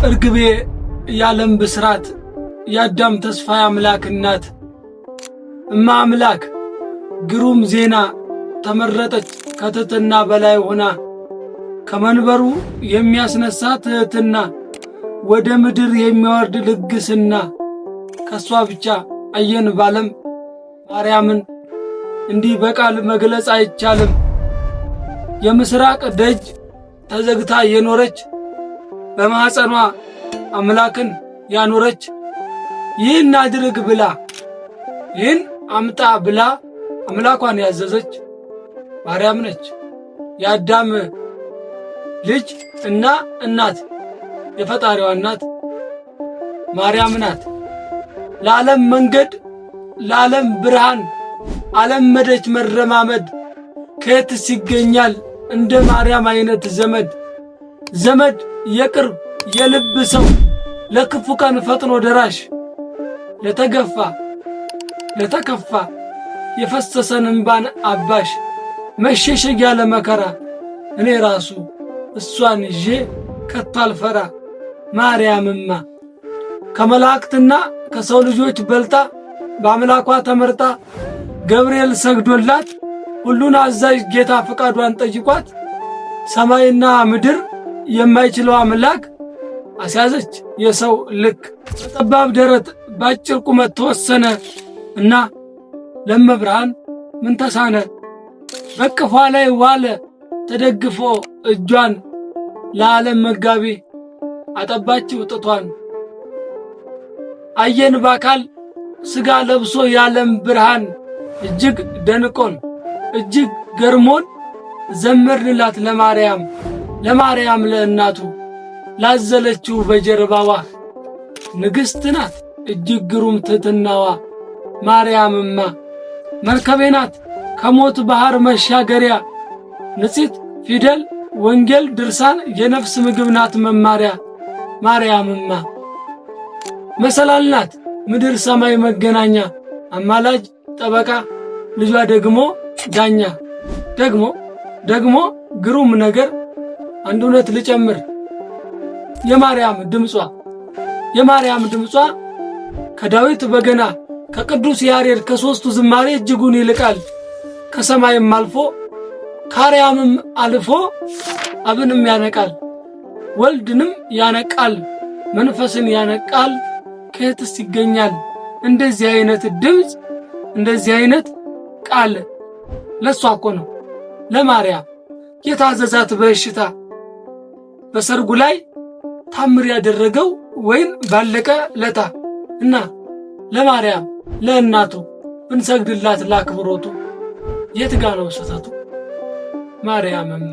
እርግቤ የዓለም ብስራት፣ የአዳም ተስፋ አምላክ እናት፣ እማ አምላክ ግሩም ዜና ተመረጠች ከትሕትና በላይ ሆና፣ ከመንበሩ የሚያስነሳ ትሕትና፣ ወደ ምድር የሚወርድ ልግስና፣ ከሷ ብቻ አየን ባለም ማርያምን እንዲህ በቃል መግለጽ አይቻልም። የምስራቅ ደጅ ተዘግታ የኖረች፣ በማኅፀኗ አምላክን ያኖረች፣ ይህን አድርግ ብላ ይህን አምጣ ብላ አምላኳን ያዘዘች ማርያም ነች። የአዳም ልጅ እና እናት፣ የፈጣሪዋ እናት ማርያም ናት። ለዓለም መንገድ፣ ለዓለም ብርሃን አለመደች መረማመድ። ከየትስ ይገኛል እንደ ማርያም አይነት ዘመድ? ዘመድ የቅርብ የልብ ሰው፣ ለክፉ ቀን ፈጥኖ ደራሽ፣ ለተገፋ ለተከፋ የፈሰሰን እምባን አባሽ፣ መሸሸጊያ ለመከራ፣ እኔ ራሱ እሷን ይዤ ከቶ አልፈራ። ማርያምማ ከመላእክትና ከሰው ልጆች በልጣ በአምላኳ ተመርጣ፣ ገብርኤል ሰግዶላት፣ ሁሉን አዛዥ ጌታ ፈቃዷን ጠይቋት፣ ሰማይና ምድር የማይችለው አምላክ አስያዘች የሰው ልክ። በጠባብ ደረት ባጭር ቁመት ተወሰነ እና ለመብርሃን ምን ተሳነ? በቅፏ ላይ ዋለ ተደግፎ እጇን፣ ለዓለም መጋቢ አጠባችው ጥቷን። አየን ባካል ሥጋ ለብሶ የዓለም ብርሃን፣ እጅግ ደንቆን እጅግ ገርሞን ዘመርንላት ለማርያም፣ ለማርያም ለእናቱ ላዘለችው በጀርባዋ። ንግሥት ናት እጅግ ግሩም ትሕትናዋ። ማርያምማ መርከቤ ናት ከሞት ባህር መሻገሪያ፣ ንጽሕት ፊደል ወንጌል ድርሳን የነፍስ ምግብ ናት መማሪያ። ማርያምማ መሰላል ናት ምድር ሰማይ መገናኛ፣ አማላጅ ጠበቃ ልጇ ደግሞ ዳኛ። ደግሞ ደግሞ ግሩም ነገር አንድ እውነት ልጨምር፣ የማርያም ድምጿ፣ የማርያም ድምጿ ከዳዊት በገና ከቅዱስ ያሬድ ከሦስቱ ዝማሬ እጅጉን ይልቃል። ከሰማይም አልፎ ከአርያምም አልፎ አብንም ያነቃል፣ ወልድንም ያነቃል፣ መንፈስን ያነቃል። ከየትስ ይገኛል እንደዚህ አይነት ድምፅ፣ እንደዚህ አይነት ቃል? ለሷ እኮ ነው ለማርያም የታዘዛት በእሽታ፣ በሰርጉ ላይ ታምር ያደረገው ወይን ባለቀ ለታ። እና ለማርያም ለእናቱ ብንሰግድላት ላክብሮቱ የት ጋ ነው ስህተቱ? ማርያምም